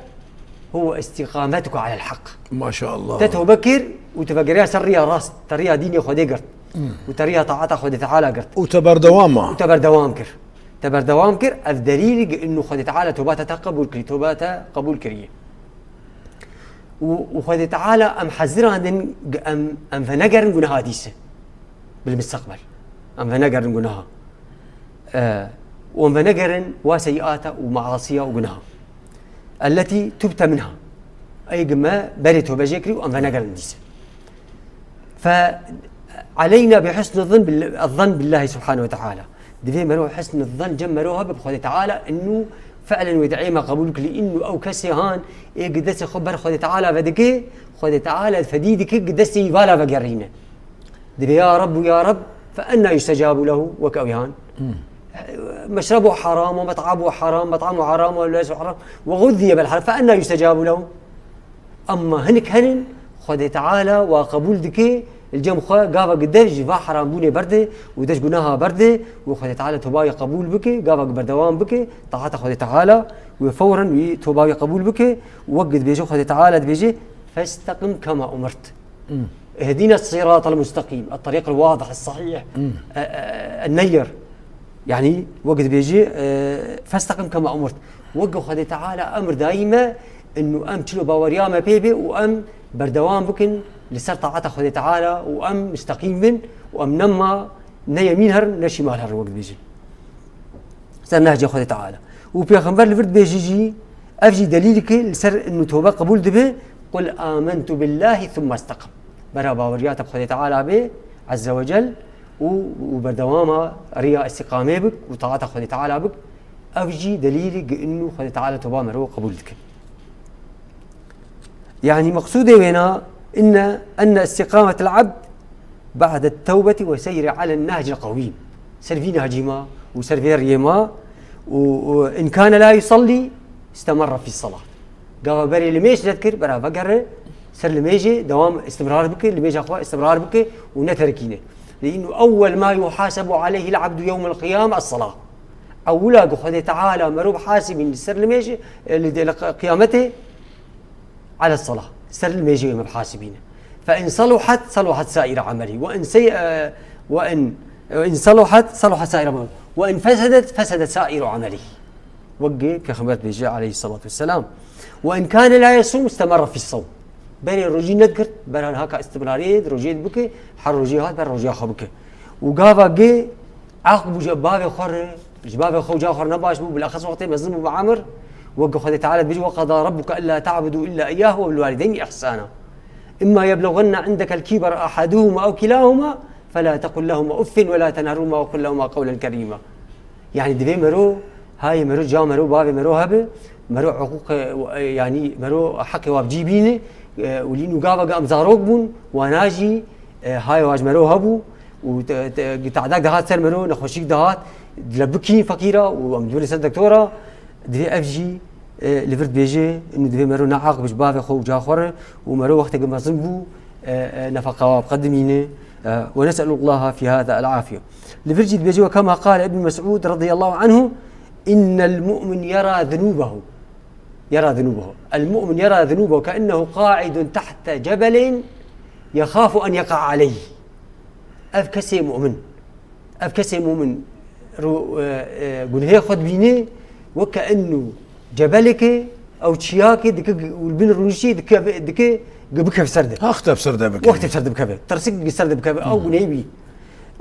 huve istiqametuke alel haq." Maşallah. Te tobe kir û te vegeriya ser riya rast, te riya dînê Xwedê girt. Hmm. Û te riya taeta Xwedê Teala girt. Û te berdewam ma. Û te berdewam kir. Te berdewam kir, ev delîlî ge inu Xwedê Teala toba te, te qebûl kirî, toba te qebûl kiriye. Û, û Xwedê Teala em hezirandin ge em, em venegerin gunaha dîse. Bil mustaqbel. Em venegerin gunaha. E, û em venegerin wa seyiata û maasiya û gunaha. Elletî tubte minha. Ey ge me berê tobe jê kirî û em venegerin dîse. Fe aleyna bi husnî zan bil-, zan billahi subhanehu ve teala. Divê mero husnî zan cem mero hebe bi Xwedê Teala, inu fi'len wê di'ê me qebûl kirî, inu ew kesê han ê gi destê xwe ber Xwedê Teala vedike, Xwedê Teala fedî dike gi destê wî vala vegerîne. Divê ya Reb û ya Reb, fe enna yustecabu lehu, wek ew han. Hmm. Meşrebu haram, ve met'abu haram, met'amu haram, ve melbesu haram, ve guzziye bil haram, fe enna yustecabu lehu. Emma hinek henin, Xwedê Teala wa qebûl dike, li cem xwe gava gi dev ji va herambûnê berde û dev ji gunaha berde û Xwedê Teala tobayê qebûl bike, gava gi berdewam bike, taata Xwedê Teala wê fewren wî tobayê qebûl bike û wek gi dibêje Xwedê Teala dibêje, "Festeqim kema umirt." Hmm. "Ihdina siratal mustaqîm, et-tariq el-wadih, es-sahîh, Hmm. e, e, e, neyr." Yanî, wek dibêje, e, "Festeqim kema umirt." Wek Xwedê Teala emir dayî me, inu em çilo baweriya me pê bê û em berdewam bikin li ser taeta Xwedê Teala û em musteqîm bin û em nema ne yemîn herin, ne şîmal herin, wek dibêjin. Ser nehcê Xwedê Teala. Û Pêxember li vir dibêje jî, ev jî delîlike li ser inu tobe qebûl dibe, "Qul amentu billahi thumma isteqim." Bera baweriya te bi Xwedê Teala bê, Azze ve Cel, û, û berdewama riya îstîqamê bik û taata Xwedê Teala bik, ev jî delîlî gi inu Xwedê Teala toba mero qebûl dike. Yanî meqsûdê wêna inne enne îstîqametel abd ba'de tewbeti ve seyri alen nehcil qewîm. Ser vî nehcî ma û ser vê riyê ma û, û in kane la yusallî istemerre fî salat. Gava berê limêj red kir, bera vegere ser limêjê, dewam, istimrar bike, limêja xwe istimrar bike û neterikîne. Lî inu ewwel ma yuhasebu aleyhil abdu yewmel qiyame es-salah. Ewila ku Xwedê Teala mero bihasibîn li ser limêjê, e, li, li qiyametê, ala salah. Ser limêjê wê me bihasibîne. Fe in saluhat, saluhat saîru amelî. Ve in sey-, e, ve in, ve in saluhat, saluhat saîru amelî. Ve in fesedet, fesedet saîru amelî. Wek Pêxember dibêje aleyhissalatu vesselam. Ve in kane la yesûm, istemerre fî sewm. Berê rojî nedigirt, berhan haka istimrariyê di rojê dibike, her rojê hat ber rojiya xwe bike. Û gava gê aqil bû ji bavê xwe re, ji bavê xwe û ca xwe re nebaş bû, bilexes wextê mezin bû bi emir, wek Xwedê Teala dibêje, "Ve qeda rabbuke ella ta'budu illa iyyahu ve bil walideyni ihsana. Imma yebluganne indekel kibera ahaduhuma ew kilahuma, fela tekul lehuma uffin ve la tenherhuma ve kul lehuma qewlen kerîma." Yanî divê mero, hayê mero, ca mero, bavê mero hebe, mero hiqûqê, e, yanî mero heqê wa bi cî bîne, e, û lîn û gava ge em zarok bûn, wana jî, e, hayê wa ji mero hebû û te-, te-, tehdek dihat ser mero, nexweşîk dihat, dile bikî feqîra û em dibirî ser doktora, divê ev jî, e, li vir dibêje, inu divê mero neaqib ji bavê xwe û ca xwe re û mero wextê ge mezin bû, e, e, nefeqa wa biqedimîne, e, ve nes'elullaha fî hâzâ el-afîye. Li vir jî dibêje, ve kema qale Ibn Mes'ûd radiyallahu anhu, إن المؤمن يرى ذنوبه، يرى ذنوبه. المؤمن يرى ذنوبه كأنه قاعد تحت جبل يخاف أن يقع عليه. Ev kesê mu'min, ev kesê mu'min ru-, e, e, gunhê xwe dibîne, weke ennu cebeleke ew çiyakê dike, û li bin rûniştî dike, dike, dike bikeve ser de. Wextê bi ser de bikeve. Wextê bi ser de bikeve. Tirsik bi ser de bikeve. Ew gunhê wî.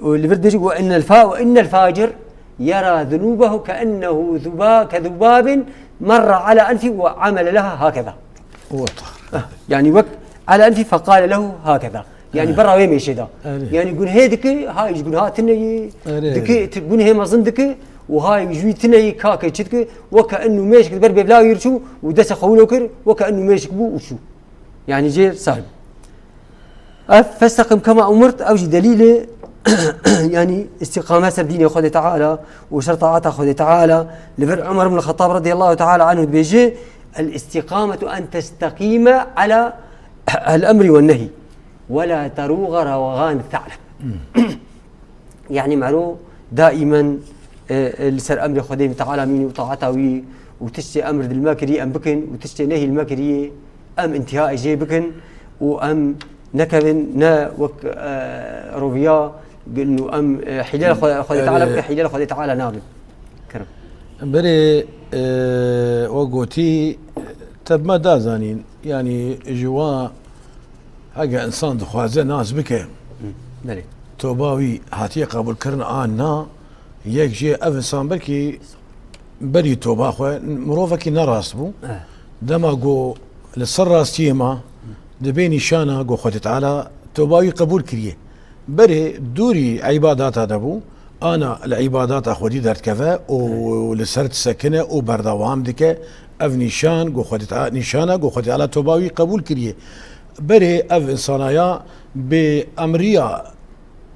Û li vir dibêje, "Ve innel fa-, ve innel facir yera zunubehu ke'ennehu zuba-, ke zubabin merra ala enfi ve amele leha hakeza." Wata. Ah, yani wek ala enfi fekale lehu hakeza. Yani Evet. bera wê mêşê de. Evet. Yani gunhê dike, hay ji gunha tine yê, Evet. dike, ti-, gunhê mezin dike, û hay ji wî tine yê kake çi dike, weke ennu mêşik ber bêvla yê çû û dese xewilo kir, weke ennu mêşik bû û çû. Yani jê sahib. Ev festeqim kema umirt, ew jî delîlê, yani îstîqame ser dînê Xwedê Teala û ser taata Xwedê Teala. Li vir Umar ibn Xettab radiyallahu teala anhu dibêje, "El-îstîqametu en testeqîme ala el-emri wen-nehy, we la terûxe rewxan se'leb." Yani mero daîmen, e, e, li ser emrê Xwedê Teala mîn û taata wî û tiştê emr dil me kirî em bikin û tiştê nehî li me kirî em intîhaê jê bikin û em nekevin ne wek, e, roviya û em, e, hîlel Xwe-, Xwedê Teala Erê. bikin, hîlel Xwedê Teala nabin. Kerem. Berê, e, we gotî, te bi me da zanîn, yanî ji wa hege insan dixwaze nas bike, Hı, belê. toba wî hatiye qebûlkirin an na, yek jê ev insan belkî berî toba xwe mirovekî nerast bû. Eh. Dema ku li ser rastiyê ma, dibe nîşana ku Xwedê Teala toba wî qebûl kiriye. Berê dûrî îbadata de bû, ana li îbadata Xwedî derdikeve û Evet. li ser disekine û berdewam dike. Ev nîşan ku Xwedê Teala, nîşana ku Xwedê Teala toba wî qebûl kiriye. Berê ev insana ya bê emriya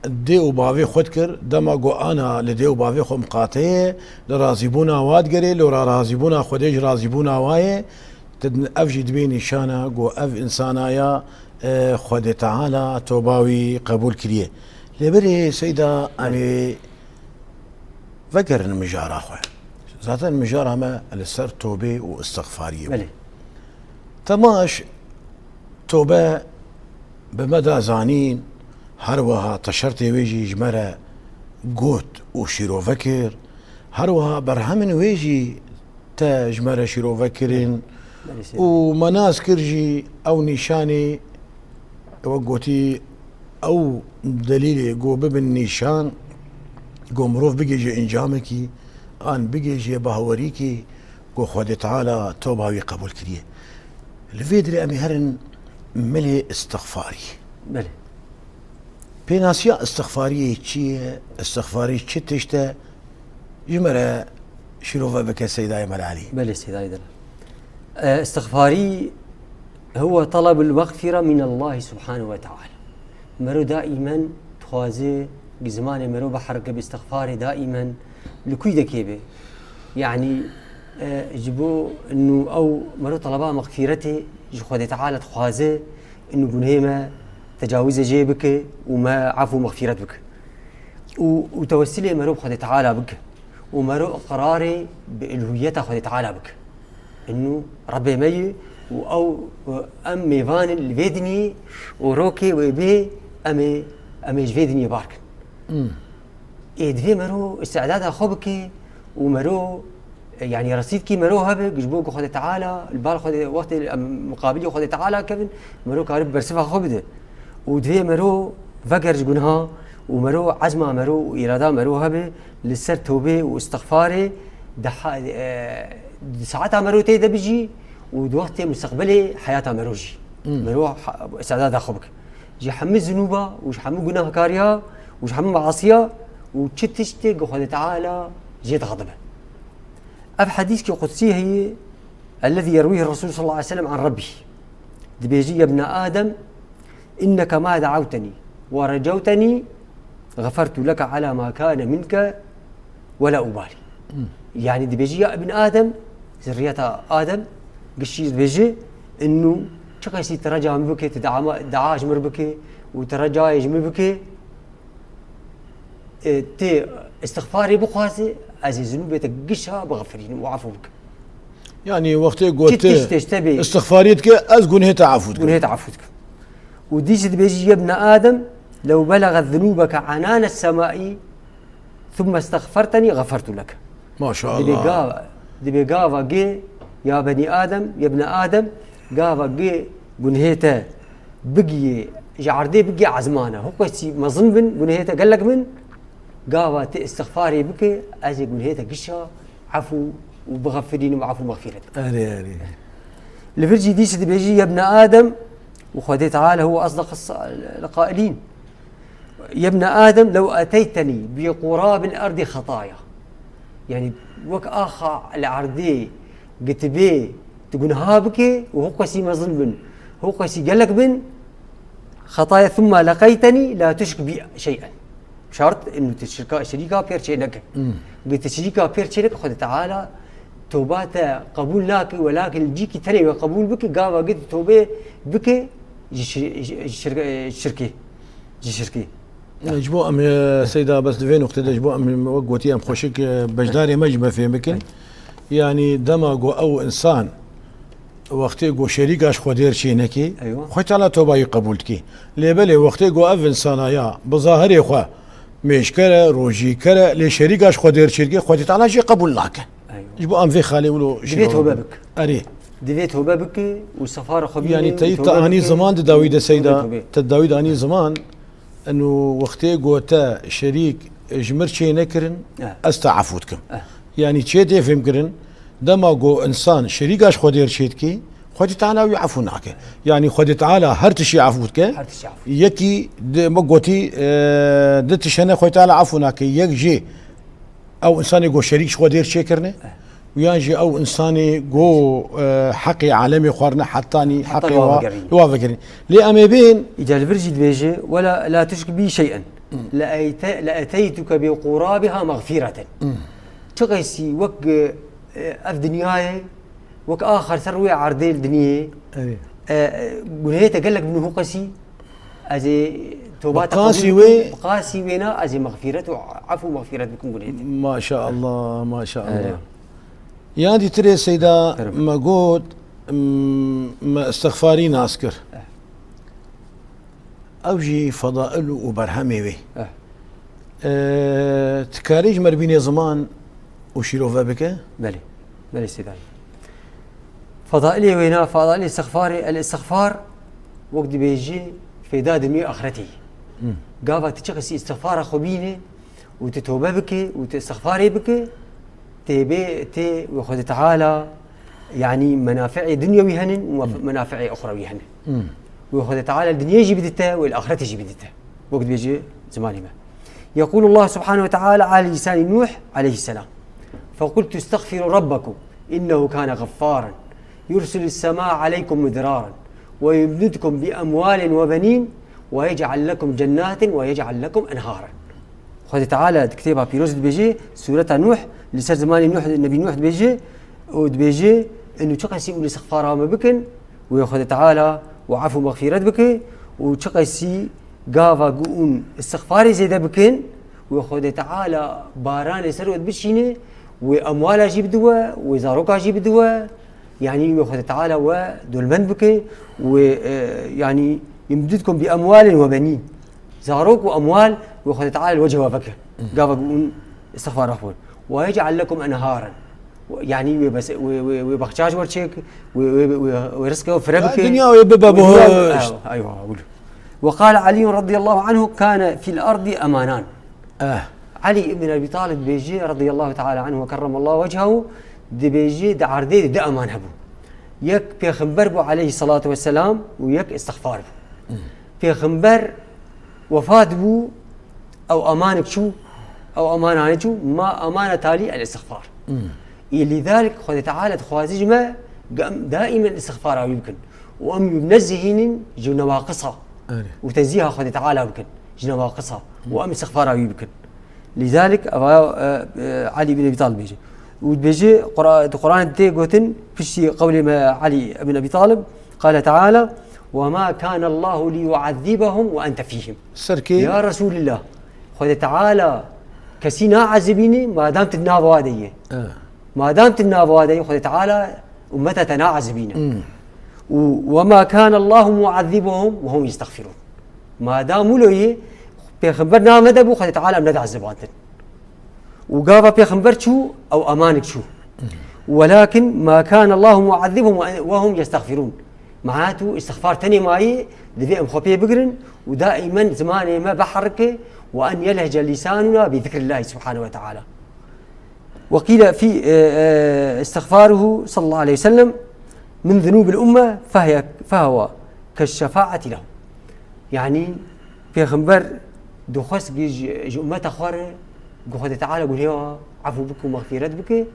dê û bavê xwe dikir, dema ku ana li dê û bavê xwe miqate ye, li razîbûna wa digerê, li ra-, razîbûna Xwedê ji razîbûna wa ye, te din ev jî dibê nîşana ku ev insana ya, e, Xwedê Teala toba wî qebûl kiriye. Lê berê Seyda, em ê vegerin mijara xwe. Zaten mijara me li ser tobê û istixfariyê bû. Belê. Temaş tobe bi me da zanîn, her wiha te şertê wê jî ji me re got û şîrove kir, her wiha berhemên wê jî te ji me re şîrove kirin Belê seyda. û me nas kir jî ew nîşanê, wek gotî, ew delîlê ku bibin nîşan, ku mirov bigihêje encamekî, an bigihêje bawerîkî, ku Xwedê Teala toba wî qebûl kiriye. Li vê dirê em ê herin milê istixfarî. Belê. Pênasiya istixfariyê çi ye? Istixfarî çi tişt e? Ji me re şîrove bike Seydayê Melalî. Belê Seydayê Delal. E, istixfarî huwe talabul mexfire min Allahi subhanehu ve teala. Mero daîmen dixwaze, zimanê mero biherike bi istixfarê daîmen li kûy de kê be. Yani, e, ji bo nû ew mero talaba mexfîretê ji Xwedê Teala dixwaze, û gunhê me tecawizê jê bike û me efû mexfîret bike. Û, û tewessilê mero bi Xwedê Teala bike. Û mero iqrarê bi ilhûyeta Xwedê Teala bike. Inu Rebbê me ye û ew, em mêvan in li vê dinyê û rokê wê bê em ê, em ê ji vê dinyê bar kin. Hmm. Ê divê mero îstidada xwe bike û mero, e, yanî resîdkî mero hebe, ji bo ku Xwedê Teala, li bal Xwedê, wextê em miqabilî Xwedê Teala kevin, mero karibe bersiva xwe bide. Û divê mero veger ji gunha û mero ezma mero û îrada mero hebe, li ser tobê û istixfarê di ha-, e, di saeta mero tê de bijî û di wextê mustaqbelê heyata mero jî. Hmm. Mero ha-, îstidada xwe bike. Ji hemû zinûba û ji hemû gunahkariya û ji hemû measiya û çi tiştê ku Xwedê Teala jê dixedibe. Ev hedîskî qudsî heye, ellezî yerwîhi Resûl sallallahu aleyhi ve sellem an Rebbî. Dibêjî, "Yebne Adem, inneke ma de'awtenî ve recawtenî, xefertu leke ala ma kane minke ve la ubalî." Hmm. Yani dibêjî, "Ya ibn Adem, zirriyeta Adem, giştî dibêjî, innu çi kesî ti reca min bike, ti dua ma-, dua ji mir bike û ti recayê ji min bike, e, tê istixfarê bixwaze, ez ê zinûbê te gişa bixefirînim û efû bikim. Yanî wextê Çi got tiştê ji te bê istixfarî dike, ez gunhê te efû dikim. Gunhê te efû dikim. Û dîsî dibêjî, "Ya bne Adem, lew belagat zunûbeke enane semai, thumme istexfertenî, xefertu leke." Maşallah. Dibê gava, dibê gava gê, ya benî Adem, ya bne Adem, gava gê gunhê te bigiyê, ji erdê bigiyê ezmana. Hûqesî mezin bin, gunhê te gelek bin, gava te istixfarê bike, ez ê gunhê te gişa efû û bixefirînim, efû mexfîret. Erê, erê. Li vir jî dîsî dibêjî, "Ya bne Adem", û Xwedê Teala huwa asdaq qailîn. "Ya bne Adem, lew eteytenî bi qurabil erdî xetaya." Yanî wek axa li erdê gitibê tu gunha bike û hûqesî mezin bin, hûqesî gelek bin, xetaya, "thumme leqeytenî la tuşrik bi şey'en." Şart inu tu şirka, şerîka pêr çê neke. Gi tu şerîka pêr çê neke, Xwedê Teala toba te qebûl nake, welakin cîkî tenê we qebûl bike, gava gi tu tobê bike ji şir-, ji şir-, şirkê, ji şirkê. Ji bo em, e, Seyda, bes di vê nuqtê de ji bo em, wek gotî, em xweşik, e, beşdarê me jî me fêm bikin. Yanî dema ku ew insan wextê ku şerîka ji Xwedê re çê nekê, Eywa. Xwedê Teala toba wî qebûl dikê. Lê belê wextê ku ev insana ya bi zahirê xwe mêjker e, rojîker e, lê şerîka ji Xwedê re çêdike, Xwedê Teala jê qebûl nake. Eywa. Ji bo em vê xalê wilo Divê şîrove tobe bikin. Bik. Erê. Divê tobe bike û sefara xwe bîne Yanî û teyî tobe te anî bike. Ziman di dawî de Seyda, Divê tobe. Te dawî de anî ziman, eno wextê ku te şerîk ji mir çê nekirin, Eh. Ez te efû dikim. Eh. Yanî çê tê fêm kirin, dema ku insan şerîka ji Xwedê re çê dike, Xwedê Teala wî efû nake. Yanî Xwedê Teala her tişî efû dike. Her tişî efû. Yekî di, me gotî, e, di tişt hene Xwedê Teala efû nake. Yek jê ew insanê ku şerîk ji Xwedê re çêkirine, Eh. û yan jî ew insanê ku, e, heqê alemê xwarine hetanî Heta heqê wa wa vegerîne. Wa vegerîne. Lê em ê bên Îca li vir jî dibêje, "Wela la tuşrik bi şey'en. Hmm. Le eyte-, le eteytuke bi qurabiha mexfireten." Hmm. Çiqesî wek, e, ev dinyayê, wek axir ser wê erdê li dinyê, Erê. e, e, gunehê te gelek bin û hûqesî, ez ê toba te Bi qasî qebûl wê bikim, bi qasî wêna ez ê mexfîret û efû mexfîret bikim gunehê te. Maşallah, maşallah. Erê. Ya dîtirê Seyda Erê. Me got, m-, me istixfarî nas kir. Eh. Ew jî fedail û berhemê wê. Eh. E, tu karî ji me re bînê ziman û şîrove bike? Belê. Belê Seyda. Fedailê wêna, fedailê istixfarê, el istixfar, wek dibêjî, fêda dinyê axretê. Hmm. Gava tu çiqasî istixfara xwe bîne û tu tobe bike û tu istixfarê bike, tê bê, tê wê Xwedê Teala, yanî menafeê dinyewî henin û Hmm. menafeê uxrewî henin. Hmm. Wê Xwedê Teala li dinyê jî bidite, wê li axretê jî bidite. Wek dibêje zimanê me. يقول الله سبحانه وتعالى على لسان نوح عليه السلام: "فقلت استغفروا ربكم إنه كان غفارا يرسل السماء عليكم مدرارا ويمددكم بأموال وبنين ويجعل لكم جنات ويجعل لكم أنهارا." Xwedê Teala di kitêba pîroz dibêje, Sûreta Nuh, li ser zimanê Nuh, Nebî Nuh dibêje û dibêje, inu çiqasî û li istixfara me bikin, wê Xwedê Teala û efû mexfîret bike û çiqasî gava ku ûn istixfarê zêde bikin, wê Xwedê Teala baranê ser we bişîne, wê emwala jî bidiwe, wê zaroka jî bidiwe, yanî wê Xwedê Teala we dolmend bike, wê, e, yanî yumdidkum bi emwalin we benîn. Zarok û emwal wê Xwedê Teala li we cewab veke. Gava ku ûn istixfara xwe. Ve yec'al lekum enharen. Yanî wê bes-, wê, wê, wê baxça ji we çêk, wê, wê, wê, wê rizqê we fire bike. Dinya wê bibe Wê dinya, bihoş. Eywa, eywa, wilo. Ve qale Alî radiyallahu anhu, "Kane fil ardi emanan." Eh. Alî ibn Ebî Talib dibêje, radiyallahu teala anhu ve kerremallahu wechehu, dibêje, di erdê de du eman hebû. Yek pêxember bû aleyhissalatu vesselam û yek istixfar bû. Hmm. Pêxember wefat bû, ew emanek çû, ew emanane çû, ma emana talî el-istixfar. Hmm. Ê lidalik Xwedê Teala dixwaze ji me, em daîmen istixfara wî bikin. Û em wî binezzihînin ji newaqisa. Erê. Û tenzîha Xwedê Teala bikin ji newaqisa. Û em istixfara wî bikin. Lidalik, eva, e, e, Alî bin Ebî Talib dibêje. Û dibêje, Qura-, di Quran tê gotin, piştî qewlê me Alî bin Ebî Talib, qale Teala, "Ve ma kane Allahu li yuazibahum ve ente fîhim." Serkê. Ya Resulillah, Xwedê Teala Kesî naezibîne, madam tu di nav wa de yî. Eh. Madam tu di nav wa de yî, Xwedê Teala ummeta te naezibîne. Hmm. Û, "Ve ma kana Allahu muazzibuhum ve hum yestexfirun." Madam wilo yî, Pêxember nav nede bû, Xwedê Teala em nediezibandin. Û gava Pêxember çû, ew emanik çû. Hmm. Welakin ma kana Allahu muazzibuhum ve, ve hum yestexfirun. Meha tu îstixfar tenê mayî, divê em xwe pê bigirin û daîmen zimanê me biherike, "Ve en yelhece lîsanuna bi zikrillahî subhanehu ve teala." Ve qîle fî, e, e, îstixfaruhu sallallahu aleyhi ve sellem min zunûbil umme fehiye, fehuve keşşefaeti lehum. Yanî, Pêxember dixwest ji, ji ummeta xwe re, ku Xwedê Teala gunehê wa efû bike û mexfîret bike,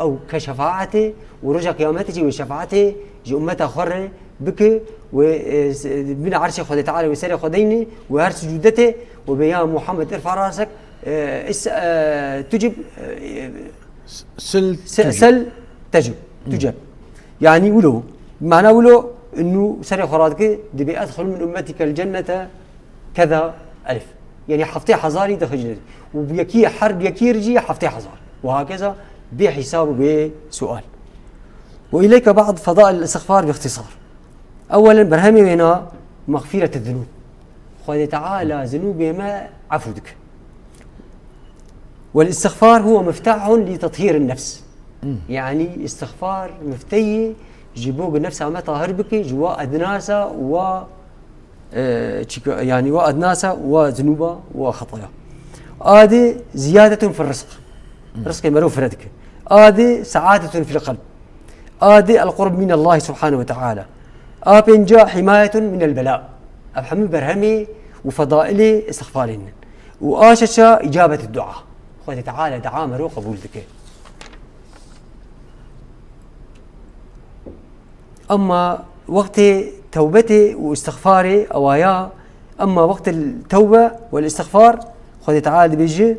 ew ke şefaetê û roja Qiyametê jî wê şefaetê ji ummeta xwe re bike, wê, e, s-, bîna erşê Xwedê Teala wê serê xwe deyne, wê her sucûde tê, wê bê ya Muhammed irfa rasek, e, is-, e, tucib, e, Sil se-, tucib. Sel tecib, Hmm. tuceb. Yani wilo, mana wilo, innu serê xwe radike, dibê edxul min ummetikel cennete keza elf. Yani heftê hezarî dixijine. Û bi yekî, her yekî jî heftê hezar. Û hakeza bê hesab û bê sual. Ve ileyke ba'd fedail îstixfar bi îxtisar. Ewelen berhemê wêna mexfîret zunûb. Xwedê Teala zunûbê me efû dike. Wel îstixfar huwe miftahun li tethîrin nefs. Hmm. Yani îstixfar mifteyî ji bo ku nefsa me tahir bike, ji wa ednasa wa E, çika, yani, wa ednasa, wa zunûba, wa xetaya. Adê ziyadetun fir rizq. Rizqê mero fire dike. Adê saadetun fil qelb. Adê el qurb min Allah subhanahu ve teala. A pênca himayetun min el bela. Ev hemû berhemê û fedailê îstixfarê ne. Û a şeşa îcabet dua. Xwedê Teala dua mero qebûl dike. Emma wextê tewbetê û îstixfarê ewaya, emma wextê tewbe wel îstixfar, Xwedê Teala dibêje,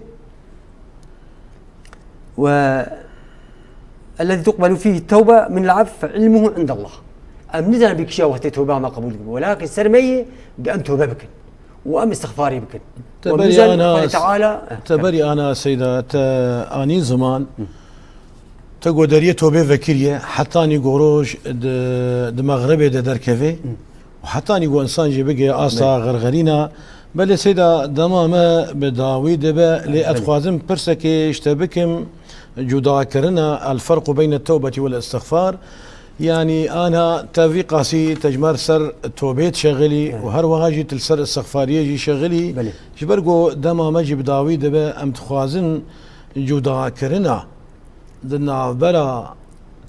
"Ve ellezî tuqbelu fîhî tewbe min el-abd fe ilmuhu indallah." Em nizanin bi kişiya wextê tewbe me qebûl dibe. Welakin ser me yê bi em tewbe bikin. Û em îstixfarê bikin. Teberî Û em nizanin ana, Xwedê Teala, eh, teberî ana Seyda, te anî ziman, Hı. te goderiyê tobê vekiriye, hetanî go roj di, di mexribê de derkeve, Hı. û hetanî go insan jî bigê asta Belê. xerxerîna. Belê Seyda, dema me bi dawî dibe, lê Belê. ez dixwazim pirsekê ji te bikim, cudakirina, el ferqu beyne tewbetî wel îstixfar. Yanî, ana te vî qasî te ji me ser tobê dişexilî Evet. û her wiha jî tu li ser îstixfariyê jî şexilî. Belê. Ji ber ku dema me jî bi dawî dibe, em dixwazin cudakirina di navbera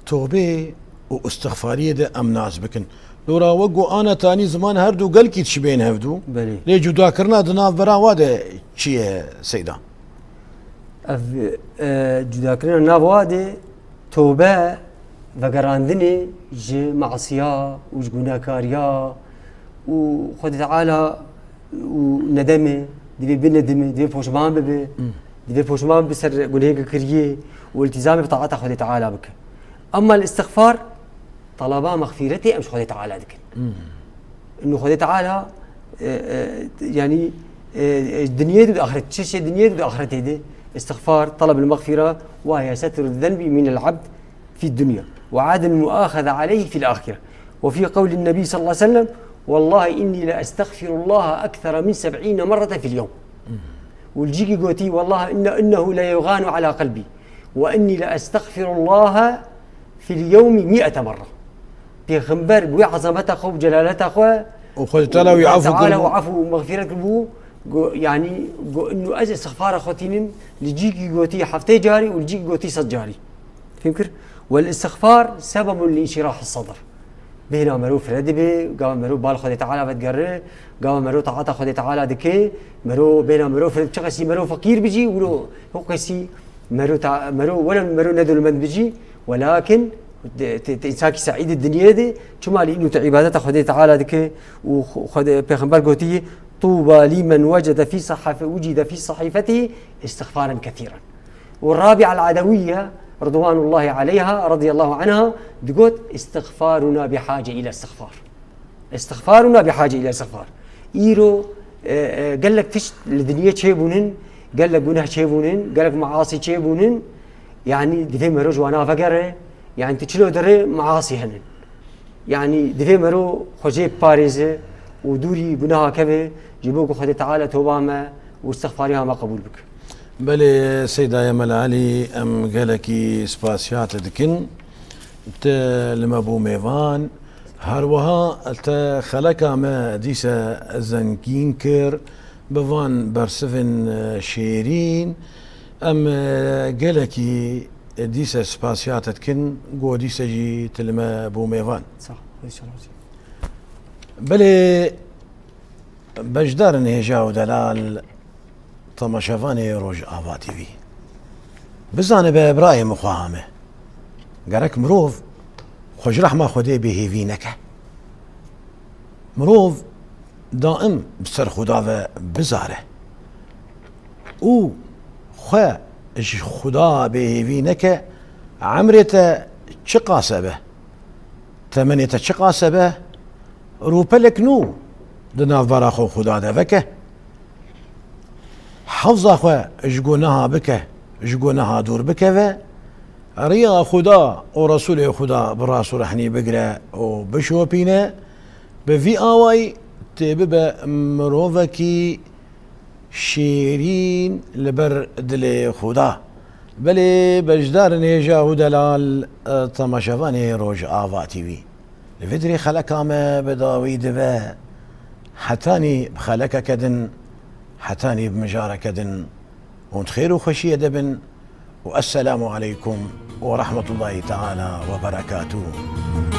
tobê û îstixfariyê de em nas bikin. Lora wek ku ana te anî ziman, her du gelkî dişibên hevdû. Belê. Lê cudakirina di navbera wa de çi ye Seyda? Ev, e, cudakirina nav wa de tobe, vegerandinê ji masiya û ji gunekariya û Xwedê Teala û nedemê, divê binedime, divê poşman bibe, Hmm. divê poşman bibe ser gunehê ke kiriye û îltîzamê bi taeta Xwedê Teala bike. Emma îstixfar, talaba mexfîretê em ji Xwedê Teala dikin. Hmm. Inu Xwedê Teala, e, e, yani, e, e, dinyê de ahiret, çeşê dinyê de ahiretê de, îstixfar, talab el-mexfîre, ve hiye setru zenbi min el-abd fi dunya, ve adem muaxaze aleyhi fil ahire. Ve fi qewlin Nebî sallallahu aleyhi ve sellem, "Vallahi inni le estexfirullaha ekthera min seb'îne merreten fil yewm." Û li cîkî gotî, "Vallahi inne, innehu le yuganu ala qelbi. Ve inni le estexfirullaha fil yewmi mi'ete merre." Pêxember bi wê ezameta xwe û celaleta xwe Û Xwedê Teala wî Xwedê efû Teala kiribû. wî efû û mexfîret kiribû. Go-, yanî, go-, inu ez îstixfara xwe tînim, li cîkî gotî heftê carî û li cîkî gotî sed carî. Fêm kir? Wel îstixfar sebebun li înşîrahis sedr. Bêhna mero fire dibe, gava mero bal Xwedê Teala vedigere, gava mero taeta Xwedê Teala dike, mero bêhna mero fire, çiqasî mero feqîr bijî, wilo hiqasî mero ta-, mero, wele mero nedewlemend bijî, welakin te, te, te însakî seîdê dinyê de, çima lî inu te îbadeta Xwedê Teala dike û Xwe-, Xwedê, Pêxember gotiye, "Tuba limen wecede fî sahife-, wucide fî sahîfetihî îstixfaran kethîran." Û Rabîa el-Edewîye, ridwanullahî aleyha, radiyallahu anha, digot, "Îstixfaruna bihace île îstixfar." Îstixfaruna bihace île îstixfar. Îro, e, e, gelek tişt li dinyê çêbûnin, Gelek guneh çêbûnin, gelek maasî çêbûnin, yanî divê mero ji wana vegere, yanî tu çilo derê maasî henin. Yanî divê mero xwe jê biparêze û dûrî guneha keve, ji bo ku Xwedê Teala toba me û istixfariya me qebûl bike. Belê Seyda Yemelî, em gelekî spasiya te dikin. Te li me bû mêvan. Her wiha te xeleka me dîse zengîn kir bi van bersivên, e, şêrîn. Em, e, gelekî dîse spasiya te dikin, ku dîse jî tu li me bû mêvan. Sağ ol, Xwedê razî. Belê beşdarin hêja û delal temaşevanê Rojava T V. Bizanibe birayê min xweha me. Gerek mirov xwe ji rehma Xwedê bêhêvî neke. Mirov daim bi ser Xuda ve bizare. Û xwe ji Xuda bêhêvî neke, emrê te çiqas e be, temenê te çiqas e be, rûpelek nû di navbera xwe û Xuda de veke. Hefza xwe ji guneha bike, ji guneha dûr bikeve, riya Xuda û Resûlê Xuda bi rast û rehnî bigire û bişopîne, bi vî awayî tê bibe mirovekî şêrîn li ber dilê Xuda. Belê beşdarin hêja û delal, e, temaşevanê Rojava T V. Li vê dirê xeleka me bi dawî dibe. Hetanî bi xelekeke din, hetanî bi mijareke din. Hûn di xêr û xweşiyê de bin û esselamu aleykum û rehmetullahî teala we berekatuh.